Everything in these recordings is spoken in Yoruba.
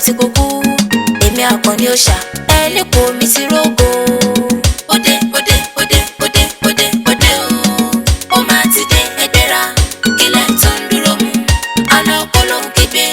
Àsìkò kú èmi Àkànní òòṣà ẹni kò mí ti rógo. Òde òde òde òde òde òde o, ó máa ti dé, ẹgbẹ́ra kílẹ̀ tó ń dúró mú àlọ́ kó ló ń kígbe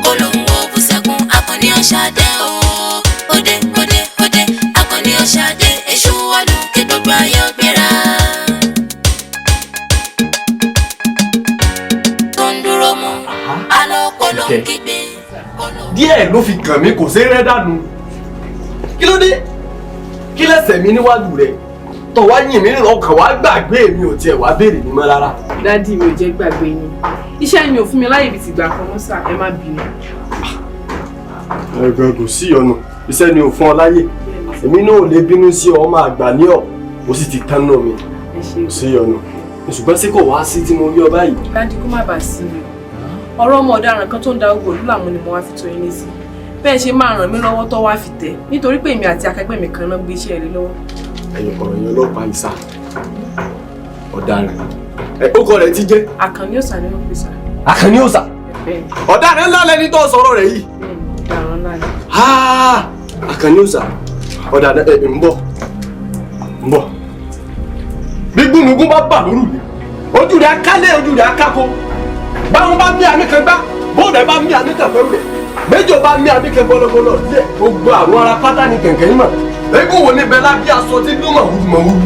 kó ló ń wo bùsẹ̀kùn. Àkànní òòṣà dé o, òde òde òde, Àkànní òòṣà dé, èṣù wọ̀lú kí gbogbo ayé ó gbéra. Tó ń dúró mú àlọ́ kó ló ń kígbe kó ló ń. Díẹ̀ ló fi kàn mí, kò sí rẹ́ dànù. Kí ló dé? Kí lẹ́sẹ̀ mi níwájú rẹ̀ tó wá yìn mí ọkàn wá gbàgbé mi, ò tiẹ̀ wá béèrè mi mọ́ rárá? Daddy, mi ò jẹ́ gbàgbé yín. Iṣẹ́ mi ò fún mi láyè ibi tìgbà kan mọ́ sà, ẹ má bínú. Ẹ̀gbọ́n, kò sí ìyọnu, iṣẹ́ ni ò fún ọ láyè. Èmi náà ò lè bínú sí ọ, ọmọ àgbà ní ọ, ó sì ti tán náà mi. Ẹ ṣe. Kò sí ìyọnu, ṣùgbọ́n sí kò wá sí tí mo rí ọ báyìí? Daddy, kó má bàa sí mi o. Ọ̀rọ̀ ọmọ ọ̀daràn kan tó ń da ogbò ìlú làwọn ni mo wá fi tó yín létí. Bẹ́ẹ̀ ṣe máa ràn mí lọ́wọ́ tó wá fi tẹ̀, nítorí pé èmi àti akẹgbẹ́ mi kan náà gbé iṣẹ́ rẹ̀ lọ́wọ́. Ẹ̀yìn ọ̀rọ̀ yẹn ọlọ́pàá ìsà ọ̀daràn ẹ̀ ó kọ rẹ̀ ti jẹ́? Àkànní òòṣà ni wọ́n pè sà. Àkànní òòṣà? Bẹ́ẹ̀. Ọ̀daràn ńlá lẹni tó sọ̀rọ̀ rẹ̀ yìí. Bẹ́ẹ̀ ni, ọ̀daràn ńlá ni. Ah, Àkànní òòṣà, ọ̀daràn ẹ̀ ń bọ̀ ń bọ̀. Bí gúnugún bá bà lórùlé, ojú rẹ̀ akálẹ̀, ojú rẹ̀ akáko. Báwọn bá mí àmì kan gbá, bóòdù ẹ̀ bá mí àmì kan fẹ́rù rẹ̀, méjò bá mí àmì kan gbọlọgbọlọ díẹ̀, gbogbo àrùn ara pátá ni kẹ̀kẹ́ yín mọ̀. Eégún wo ni bẹ́ẹ̀ lábí aṣọ tí dún mọ̀húrú mọ̀húrú?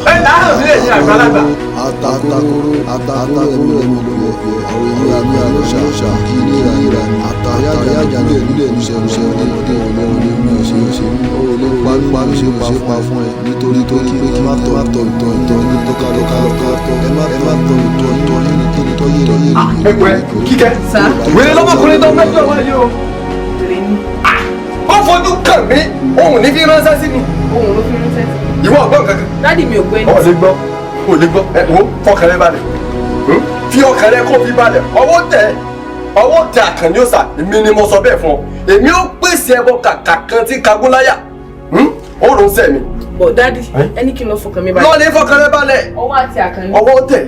Ẹ láhàn mí lè ní àgbàlagbà. Atakoro atakoro ẹ̀mí ẹ̀mí ló pè àwọn èmi àmì àlọ́ṣà kí ní ìlà àtàyájà ní ìlú ṣẹ̀ṣẹ̀ ọmọdé ọlọ́run mi ò ṣe ṣe ó lè pa pa mi ṣe pa fún ẹ nítorí tó kí ẹ má tọ̀ tọ̀ tọ̀ tọ̀ ní tọ́ka tọ́ka tọ́ ẹ má tọ̀ tọ̀ tọ̀ ní tọ́ tọ́ yé yé. Ẹgbẹ́ kíkẹ́ wèrè lọ́mọkùnrin tó mẹ́jọ wáyé o. Wèrè ni. Ó fojú kàn mí, òun ní fi ránṣẹ́ sí mi. Ohun ló fi ránṣẹ́ sí mi. Ìwọ ọgbọ́n kankan? Daddy, mi ò gbọ́ ẹni. Ọ̀ lè gbọ́, ò lè gbọ́. Ẹ wo, fọkàn rẹ balẹ̀, fi ọkàn rẹ kó fi balẹ̀. Ọwọ́ tẹ, ọwọ́ tẹ Àkànní òòṣà. Èmi ni mo sọ bẹ́ẹ̀ fún ọ. Èmi ó pèsè ẹbọ kàkà kan tí kagúnláyà ó rò ń sẹ́ mi. Bọ̀ daddy, ẹ ní kí n lọ fọkàn mi balẹ̀. Lọ́ọ̀lẹ́, fọkàn rẹ balẹ̀. Ọwọ́ àti Àkànní. Ọwọ́ tẹ.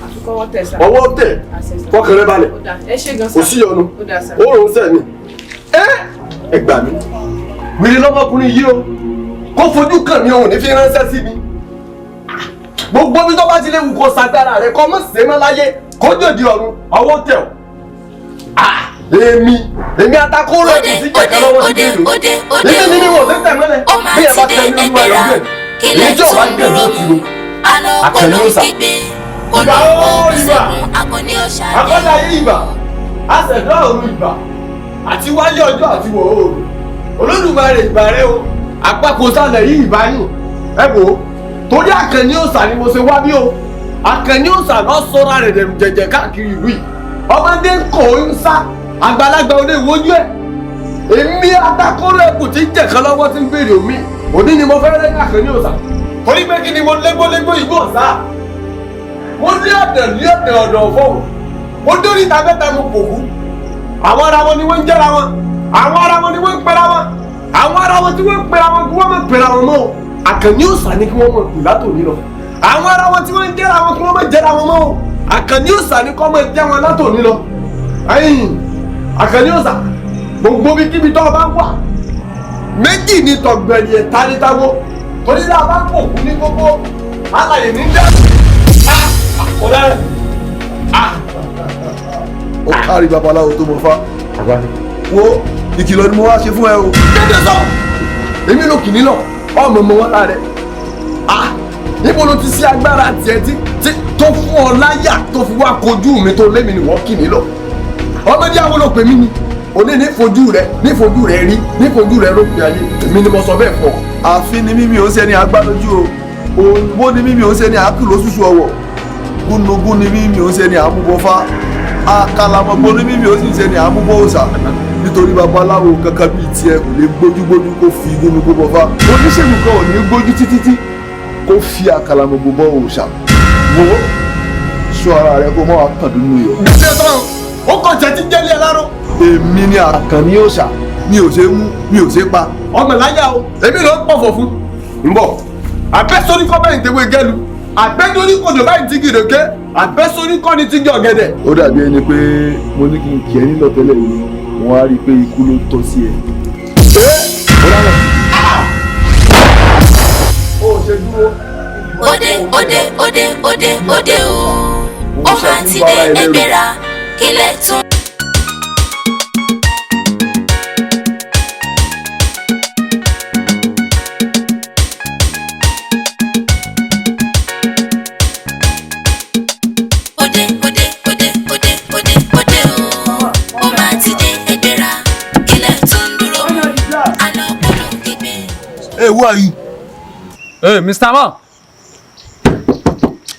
Àfikọ́wọ́ tẹ̀ sà. Ọwọ́ tẹ. Àṣẹ sà. Fọkàn rẹ balẹ̀. Ó dáa, ẹ ṣé gan sà. Kò sí yọnu. Ó dáa sà. Ó rò ń sẹ́ mi. Ẹ gbà mí, wèrè lọ́mọkùnrin yìí o. Kó fojú kàn mí, òun ní fi ránṣẹ́ sí mi. Gbogbo bí tó bá ti léwu kó sagbára rẹ kó mọ̀ sí mọ́ láyé, kó jòdì ọ̀run, ọwọ́ tẹ̀ ọ́. Èmi atakóró ẹ̀ kò sí kẹ̀kẹ́ lọ́wọ́ sí Òde bíi òde òde èmi ní wọ́n tẹ́tẹ̀ mọ́lẹ̀. Ó máa bí ẹ bá ti tẹ dé, ní olúwa ẹgbẹ́ra lọ́gbẹ̀ kílẹ̀ èyí tí tó ọba ń gbẹ̀ dúró ló ti mú ro. àlọ́ kó Àkànní ló ń òòṣà. kígbe kó Ìbà ló ń wo ó, ìbà. bùsẹ̀kùn. Àkànní òòṣà dé. Akọ́dá ayé, ìbà. Àṣẹ̀dá ọ̀run, ìbà. Àti wáyé ọjọ́ àti wọ̀ oòrùn, Olódùmarè, ìbà rẹ o. Àpapọ̀ sálẹ̀ yìí, ìbà yìí. Ẹ wò ó, torí Àkànní òòṣà ni mo ṣe wá bí o. Àkànní òòṣà lọ sọ́ra rẹ̀ dẹ̀rù jẹ̀jẹ̀ káàkiri ìlú yìí. Ọmọdé ń kò ń sá, àgbàlagbà ò lè wojú ẹ̀. Èmi atakóró ẹkùn tí ń jẹ̀kan lọ́wọ́ tí ń béèrè omi, òní ni mo fẹ́ rẹ́ Àkànní òòṣà, torí pé kí ni mo légbólégbó ìgbó ọ̀sá, mo ní ọ̀dẹ̀ ní ọ̀dẹ̀ ọ̀dọ̀ fọ́ọ̀mù, mo dórí ìta mẹ́ta, mo kò kú. Àwọn ara wọn ni wọ́n ń jẹ́ra wọn, àwọn ara wọn ni wọ́n ń pera wọn, àwọn ara wọn tí wọ́n ń pera wọn, kí wọ́n máa pera wọn mọ́ o. Àkànní òòṣà ni kí wọ́n máa pè látòní lọ. Àwọn ara wọn tí wọ́n ń jẹ́ra wọn, kí wọ́n máa jẹ́ra wọn mọ́ o. Àkànní òòṣà ni kí wọ́n máa jẹ́ wọn látòní lọ. Ẹ̀yìn Àkànní òòṣà, gbogbo bí kíbi tó o bá wà, méjì ni tọ̀gbẹ̀rì, ẹ̀ta ní táwó, torí náà bá kò kú ní gbogbo alàyè ní dẹ́ ọ̀daràn. Ó kárí babaláwo tó mọ fá. Wo, ìkìlọ̀ ni mo wá ṣe fún ẹ o. Kéde sọ, èmi ló kì nílọ ọmọ ọmọ wọn lára ẹ. Níbo ló ti sí agbára tiẹ̀ tí tó fún ọ láyà tó fi wá kojú mi tó lémi ni wọ́n kì nílọ? Ọmọdé àwọn ló pè mí ni òní ní fojú rẹ rí, ní fojú rẹ rópin ayé. Èmi ni mo sọ bẹ́ẹ̀ fún ọ. Àfin ni mímí ò ń ṣe ní agbálójú o, òǹgbó ni mímí ò ń ṣe ní àákìlò ṣùṣù ọwọ̀, gúnugún ni mímí ò ń ṣe ní àmúbọfá, àkàlàmọ̀gbò ni mímí ò sì ń ṣe ní àmúbọ òòṣà, nítorí babaláwo kankan bíi tiẹ̀ kò lè gbójúgbójú kó fi gúnugún bọfá, oníṣègùn kan ò ní gbójú títí tí kó fi àkàlàmọ̀gbò bọ òòṣà. Wo, sọ ara rẹ kó mọ́ àkàndínú yọ. Gbèsè tán, ó kàn jẹ́ tí jẹ́lé ẹ láró. Èmi ni Àkànní òòṣà, mi ò ṣe mú, mi ò ṣe pa. Ọmọ láyà o, èmi ló ń pọ̀fọ̀ fún. Ń bọ̀, àbẹ́sórí kọ́ báyìí tewé gẹ́lu, àbẹ́sórí kòdò báyìí ti gìrèké, àbẹ́sórí kọ́ ni ti gé ọ̀gẹ̀dẹ̀. Ó dàbí ẹni pé mo ní kí n kì ẹ́ nílọ tẹ́lẹ̀ yìí. Wọ́n á rí i pé ikú ló tọ́ sí ẹ. Ó ṣe dúró. Òde òde òde òde òde o, ó máa ti dé, ẹgbẹ́ra kílẹ̀ tún. Òde òde òde òde òde òde o, ó máa ti dé, ẹgbẹ́ra kílẹ̀ tún dúró àlọ́ gbọ́dọ̀ kígbe. Hey, who are you? Hey, Mr. Man.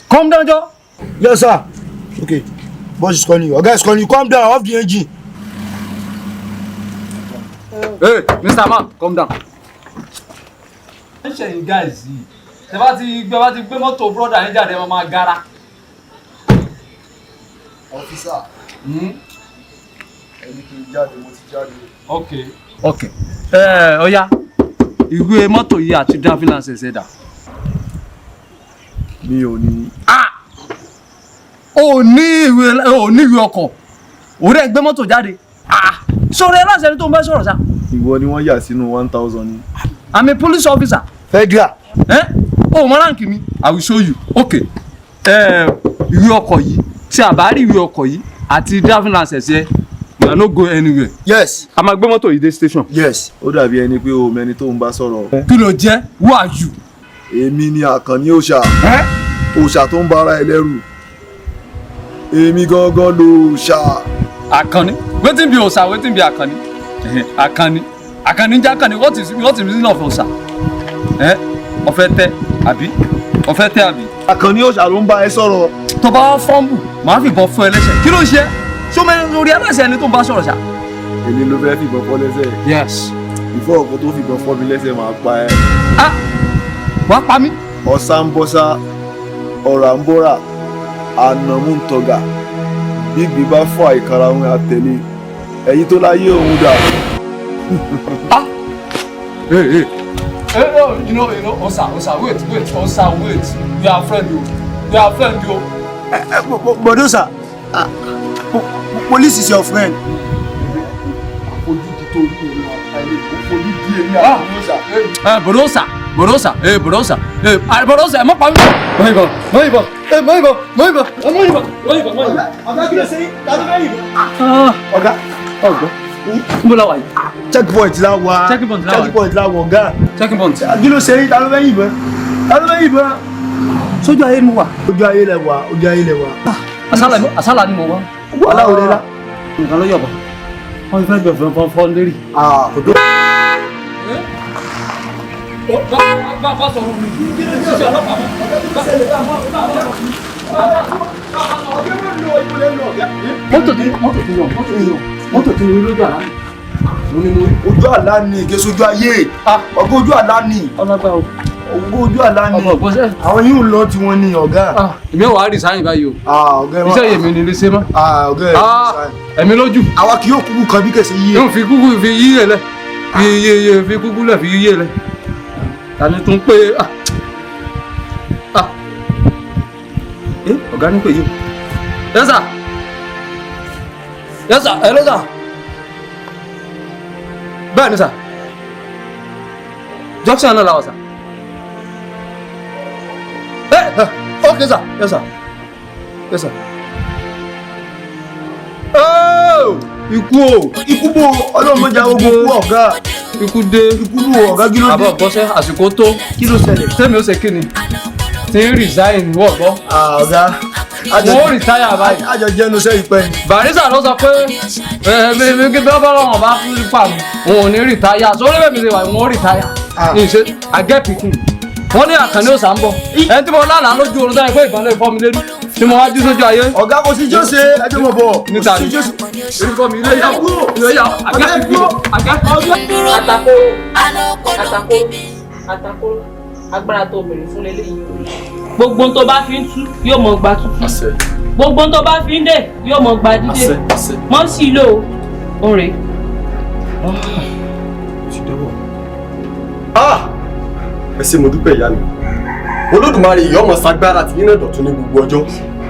Come down, Joe. Yes, sir. Okay. Boss is calling you. Oga is calling you. Come down, off the engine. Hey, Mr. Man, come down. Ń ṣẹ̀yìn guys yìí. Tẹ bá ti gbé mọ́tò brother yín jáde, ẹ máa gara. Officer, ẹni kí n jáde, mo ti jáde. Okay. Okay. Ẹ ọ̀ya, ìwé mọ́tò yìí àti driving license ẹ̀ dà. Mi ò ní. O ní ìwé, o ní ìwé ọkọ̀. O rẹ̀ gbé mọ́tò jáde. Sọ̀rọ̀ ẹ láti ẹni tó ń bá sọ̀rọ̀ sá. Ìwọ ni wọ́n yà sínú 1,000 ni. I'm a police officer. Federal. Eh? O mọ rank mi. I will show you. Okay. Ìwé ọkọ̀ yìí, tí a bá rí ìwé ọkọ̀ yìí àti driving license ẹ, you are no go anywhere. Yes. A máa gbé mọ́tò yìí dé station. Yes. Ó dàbí ẹni pé o mẹni tó ń bá sọ̀rọ̀. Kí ló jẹ́? Who are you? Èmi ni Àkànní Òòṣà. Òòṣà tó ń bára ẹ lẹ́rù. Èmi gangan lòòṣà. Àkànní. Wetin be òòṣà? Wetin be Àkànní? Àkànní. Àkànní jẹ́ Àkànní. What is meaning of òòṣà? Ó fẹ́ tẹ́ àbí? Ó fẹ́ tẹ́ àbí? Àkànní Òòṣà ló ń bá ẹ sọ̀rọ̀. Tó bá wá fọ́ǹbù, màá fìbọn fún ẹ lẹ́sẹ̀. Kí ló ń ṣe? Ṣé o mẹ́rin lórí aláṣẹ ẹni tó ń bá sọ̀rọ̀ ṣá? Èmi ló fẹ́ fìbọn fọ́ lẹ́sẹ̀. Yes. Ìfọ́ ọ̀kan tó fìbọn fọ́ mi lẹ́sẹ̀ máa pa ẹ́. Ah! Wàá pa mí. Ọ̀sá ń bọ́sá, ọ̀rà ń bọ́rà, ànàmú ń tọ̀gà. Gbígbé bá fọ́ àìkàrà òun àtẹ̀lé. Ẹ̀yin tó láyé òun dà. Ah! Hey, hey. Hey, oh, you know, Osa, Osa, wait, wait, Osa, wait. We are friend, you. We are friend, you. Bodosa, police is your friend. Fojú di torí èmi àtàlẹ́ kò fojú di èmi Àkànní Òòṣà. Bodosa, Bodosa, Bodosa, Bodosa, ẹ má pa mí. Mọ ìbọn, mọ ìbọn, mọ ìbọn, mọ ìbọn, mọ ìbọn, mọ ìbọn, mọ ìbọn. Ọ̀gá, kí ló ṣe yín? Ta ló fẹ́ yìnbọn? Ọ̀gá, ọ̀gbọ́n, níbo la wà yìí? Checkpoint la wà. Checkpoint la wà. Checkpoint la wà, ọ̀gá. Checkpoint. Kí ló ṣe yín? Ta ló fẹ́ yìnbọn? Ta ló fẹ́ yìnbọn? Sójú ayé ni mo wà. Ojú ayé lẹ wà, ojú ayé lẹ wà. Àsálà ni mo wà. Wàhálà ò lè la. Nǹkan ló yọ̀bọ̀. Wọ́n fẹ́ bẹ̀rẹ̀ fọ́n fọ́n lérí. Kò tó. Bá sọ̀rọ̀ mi. Ṣé ọlọ́pàá mọ́? Mọ́tò tí mo rí lójú àlá mi. Mo ní mo rí. Ojú àlá ni, kì í ṣojú ayé. Ọ̀gá, ojú àlá ni. Ọlọ́gbà o. Ọ̀gá, ojú àlá ni. Ọmọ ọ̀gbọ́n sẹ́. Àwọn yóò lọ tí wọ́n ní, ọ̀gá. Èmi ò wá resign báyìí o. Ọ̀gá, ẹ má. Iṣẹ́ yèmí ni lè ṣe mọ́. Ọ̀gá, ẹ resign. Ẹ̀mí lójú. Àwa kì yóò kúkú kan bí kèsì yíyé. Yóò fi kúkú fi yíyé lẹ. Fi yíyé fi kúkú lẹ fi yíyé lẹ. Tani tún pé ah. Ẹ ọ̀gá ní pè yìí o. Yes sir. Yes sir. Hello sir. Bẹ́ẹ̀ ni sir. Junction náà la wà sir. Ẹ okay sir. Yes sir. Yes sir. Oh! Ikú o! Ikú bò, ọlọ́run mọ́jà ogun kú, ọ̀gá. Ikú dé. Ikú bò, ọ̀gá, kí ló dé? Àbọ̀ bọ́sẹ̀, àsìkò tó. Kí ló ṣẹlẹ̀? Tẹ́mi ó ṣe kí ni? Tí ń resign wọ̀ gbọ́. Ọ̀gá. Mo retire báyìí. Àjọ jẹ́nu sẹ́yìn pẹ́ ni. Barrister ló sọ pé mi kí bá lọ́wọ́ bá fún pa mi, òun ò ní retire. Sórí bẹ́ẹ̀ mi ṣe wà, òun ò retire. Ní ìṣe I get pikin. Wọ́n ní Àkànní Òòṣà ń bọ̀. Ẹni tí mo lálàá lójú oorun táyà pé ìbọn lè fọ́ mi lérí. Tí mo wá jí sójú ayé. Ọ̀gá, kò sí jọ́sẹ̀, ẹjọ́ mọ̀ bọ̀. Níta ni. Orúkọ mi ilé yàwó. Ilé yàwó. Àgẹ́ pikin. Àtàkó àtàkó àtàkó, agbára tó bèrè fún leléyìí o. Gbogbo ohun tó bá fi ń tú yóò mọ gba tútù, gbogbo ohun tó bá fi ń dè yóò mọ gba dídè. Mọ́ sí lò ó rè. Ah! Ẹ ṣé, mo dúpẹ́, ìyá mi. Olódùmarè ìyá ọmọ sagbára tí yín náà dọ̀tún ní gbogbo ọjọ́.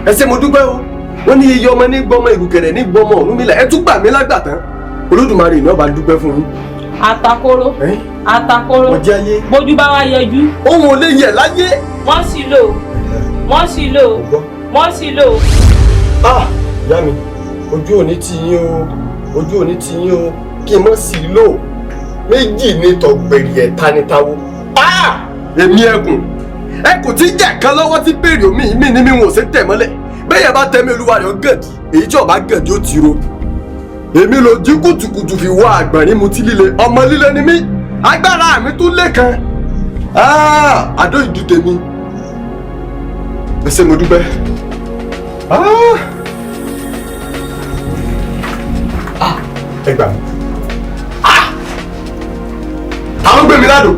Ẹ ṣé, mo dúpẹ́ o. Wọ́n ní iye ọmọ ní gbọmọ ìrùkẹ̀rẹ̀ ní gbọmọ Ọ̀rúnmìlà. Ẹ tún gbà mí lágbà tán. Olódùmarè ní ọba dúpẹ́ fún yín. Atakóró, atakóró, bójú bá wá yẹjú. Ohun ò lè yẹ láyé. Wọ́n sì lò, wọ́n sì lò, wọ́n sì lò. Ah, ìyá mi, ojú òní ti yín o, ojú òní ti yín o, kí n mọ̀ sí lò. Méjì ní tọ̀gbẹ̀rì ẹ̀ta ní táwo. Ah! Èmi ẹkùn. Ẹkùn tí jẹ̀ kan lọ́wọ́ tí béèrè omi mi ní mi wọn ò ṣe tẹ̀ mọ́lẹ̀. Bẹ́ẹ̀ yẹn bá tẹ̀mí olúwa rẹ̀ ó gẹ̀dì, èyí tí ọba gẹ̀dì ó ti ro. Èmi ló jí kùtùkùtù fi wá àgbọ̀nrín mutí líle, ọmọ líle ni mí, agbára mi tún lé kan. Àdó ìdú tèmi. Ẹ ṣé mo dúpẹ́. Ẹ gbà mí. Ta ló gbé mi ládùn?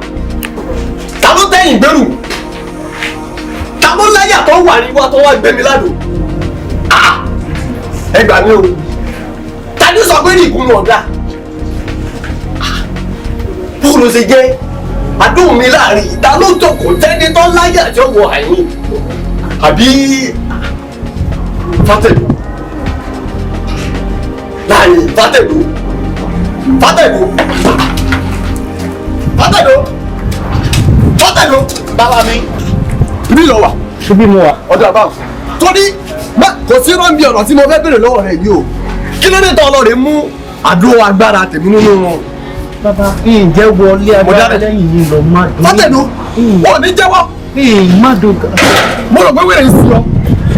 Ta ló tẹ̀yìn gbèrú? Ta ló láyà tó wà ní wá tó wá gbé mi ládùn? Ẹ gbà mí o. Ta ló sọ pé ní ìkùnú ọ̀dà? Bóòlù ṣe jẹ́ àdóhùn mi láàrin ìta ló jókòó tẹ́ni tó láyà tí ó wọ àyìn àbí Fátẹ̀dó láàrin Fátẹ̀dó Fátẹ̀dó Fátẹ̀dó Fátẹ̀dó. Bàbá mi. Ibi lọ wà. Ibi mo wà. Ọ̀dọ̀ àbá torí kò sí rọ́ǹbì ọ̀rọ̀ tí mo fẹ́ béèrè lọ́wọ́ rẹ̀ yìí o. Kí ló dé tọ́ ọlọ́rẹ̀ mú àdó agbára tèmi nínú wọn? Bàbá, ǹjẹ́ wọlé agbára lẹ́yìn yìí lọ má dùn. Fátẹ̀dó, ò ní jẹ́wọ́. Má dùn. Mo rò pé wèrè ń sí ọ.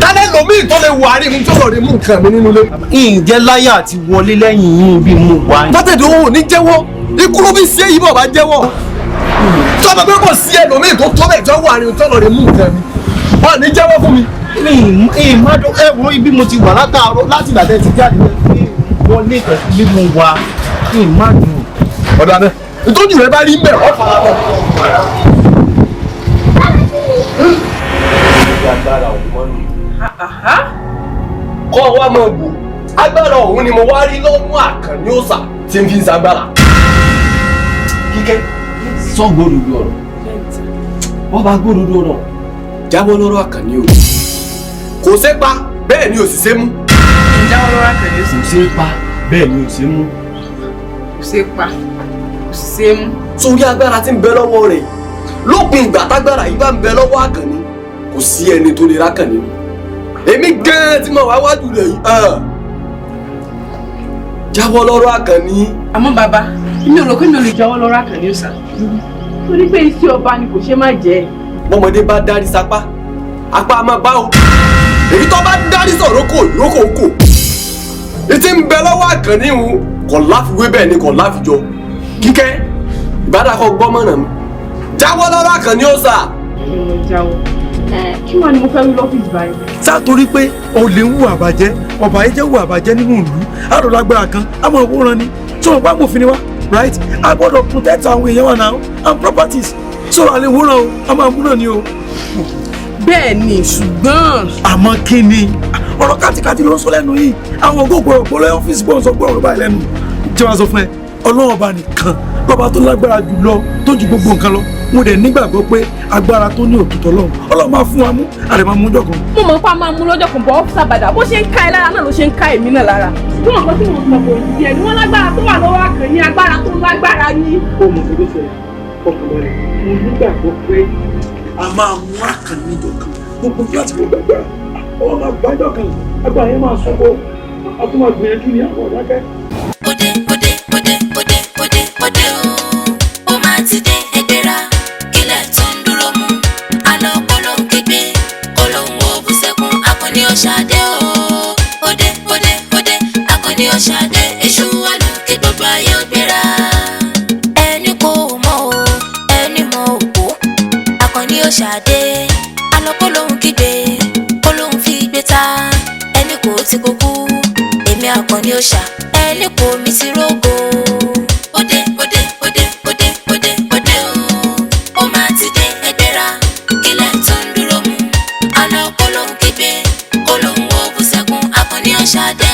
Tálẹ́ lomi tó lè wà rí mi tó lọ rí mú nǹkan mi nínú ilé. Ǹjẹ́ láyà àti wọlé lẹ́yìn yìí bí mo wà. Fátẹ̀dó ò ní jẹ́wọ́. Ikú ló fi ṣe yìí bọ̀ bá jẹ́wọ́. Tọ́mọ pé kò sí ẹlòmíì tó tó bẹ̀ jọ wà rí mi tó lọ rí mú nǹkan mi. Ò ní jẹ́wọ́ fún mi. Má dùn. Ẹ wo ibi mo ti wà látàárọ̀ láti ìgbà tẹ́ ti jáde wọlé bí mo wà. Má dùn. Ọ̀dà náà ìtọ́jú rẹ bá rí mbẹ̀ ọ́ fara mọ́. Agbára òun mọ́ nù. Kọ́ wa máa wò agbára òun ni mo wá rí lọ́mú Àkànní òòṣà tí n fi ń sagbára. Kíkẹ́ sọ gbódòdó ọ̀rọ̀ wọ́n bá gbódòdó ọ̀rọ̀ jábọ́ lọ́rọ̀ Àkànní o. Kò ṣe pa bẹ́ẹ̀ ni ò sì ṣe mú. Jábọ́ lọ́rọ̀ Àkànní o sì. Kò ṣe pa bẹ́ẹ̀ ni ò ṣe mú. Kò ṣe pa ṣe mú. Sórí agbára tí ń bẹ lọ́wọ́ rẹ̀ lópin ìgbà tágbára yìí bá ń bẹ lọ́wọ́ Àkànní kò sí ẹni tó lè rákànní mi. Èmi gan-an tí mo wá wájú rẹ̀ yìí jáwọ́ lọ́rọ̀ Àkànní. Àmọ́ bàbá, mi ò rò pé mi ò lè jáwọ́ lọ́rọ̀ Àkànní o sà. Torí pé iṣẹ́ ọba ni kò ṣe má jẹ́. Bọ́mọdé bá dárí sapá, apá máa bá o. Èyí tó bá dárí sọ̀rọ̀ kò ìrókò kò. Ìtì ń bẹ lọ́wọ́ Àkànní òun kò láfiwé bẹ́ẹ̀ ni kò láfijọ́. Kíkẹ́ ìbádàkọ gbọ́mọ̀nà mi jáwọ́ lọ́rọ̀ Àkànní ó sà. Mo jáwọ́. Kí wàá ni mo fẹ́ wí lọ́fíìsì báyìí? Sá torí pé olè ń hùwà àbàjẹ́, ọba yìí jẹ́ hùwà àbàjẹ́ nínú ìlú, àrò lágbára kan, a máa wòran ni. Tí wọ́n bá mòfin ni wá, right? A gbọ́dọ̀ protect àwọn èèyàn wa now and properties. So àlè wòran o, a máa múnà ni o. Bẹ́ẹ̀ ni, ṣùgbọ́n. Àmọ́ kí ni? Ọ̀rọ̀ kátikàti ló ń sọ lẹ́nu yìí. Àwọn ògógó ọ̀pọ̀lọ́ ọ́fíìsì gbọ́n sọ gbọ́rọ̀ báyìí lẹ́nu. Jẹ́ wá sọ fún ẹ, Ọlọ́run ọba nìkan lọ́ba tó lágbára jù lọ tó ju gbogbo nǹkan lọ. Mo dẹ̀ nígbàgbọ́ pé agbára tó ní òtútọ́ lọ́hùn Ọlọ́run máa fún wa mú àrẹ máa mú jọ̀kan. Mo mọ̀ pé a máa mú lọ́jọ́ kan bọ̀ ọ́fíìsà bàdà bó ṣe ń ká ẹ lára náà ló ṣe ń ká èmi náà lára. Ṣùgbọ́n nǹkan tí mo sọ kò yí ẹ ní wọ́n lágbára tó wà lọ́wọ́ Àkànní agbára tó lágbára ní. Ó mọ̀ tó ṣẹlẹ̀ ọkàn balẹ̀ mo nígbàgbọ́ pé a máa mú Àkànní jọ̀kan gbogbo láti gbogbo agbára ọmọ máa gbájọ kan agbára yẹn máa sọ́kọ́ a tún máa gbìyànjú ní àwọn ọ̀dákẹ́. Òde òde òde òde òde òde o, ó máa ti dé ẹgbẹ́ra, kílẹ̀ tó ń dúró mú. Àlọ́ kó ló ń kígbe, kó ló ń wo bùsẹ̀kùn, Àkànní òòṣà dé o. Òde òde òde, Àkànní òòṣà dé, èṣù wà lókè gbogbo ayé ó gbéra. Ẹni kò mọ̀ o, ẹni mọ̀ òkú, Àkànní òòṣà dé. Àlọ́ kó ló ń kígbe, kó ló ń fi gbé ta, ẹni kò ti kó kú, èmi Àkànní òòṣà ẹni kò mi ti rógo. Òde òde òde òde òde òde o, ó máa ti dé ẹgbẹ́ra, kílẹ̀ tó ń dúró mú. Àlọ́ kó ló ń kígbe, kó ló ń wo bùsẹ̀kùn, Àkànní òòṣà dé.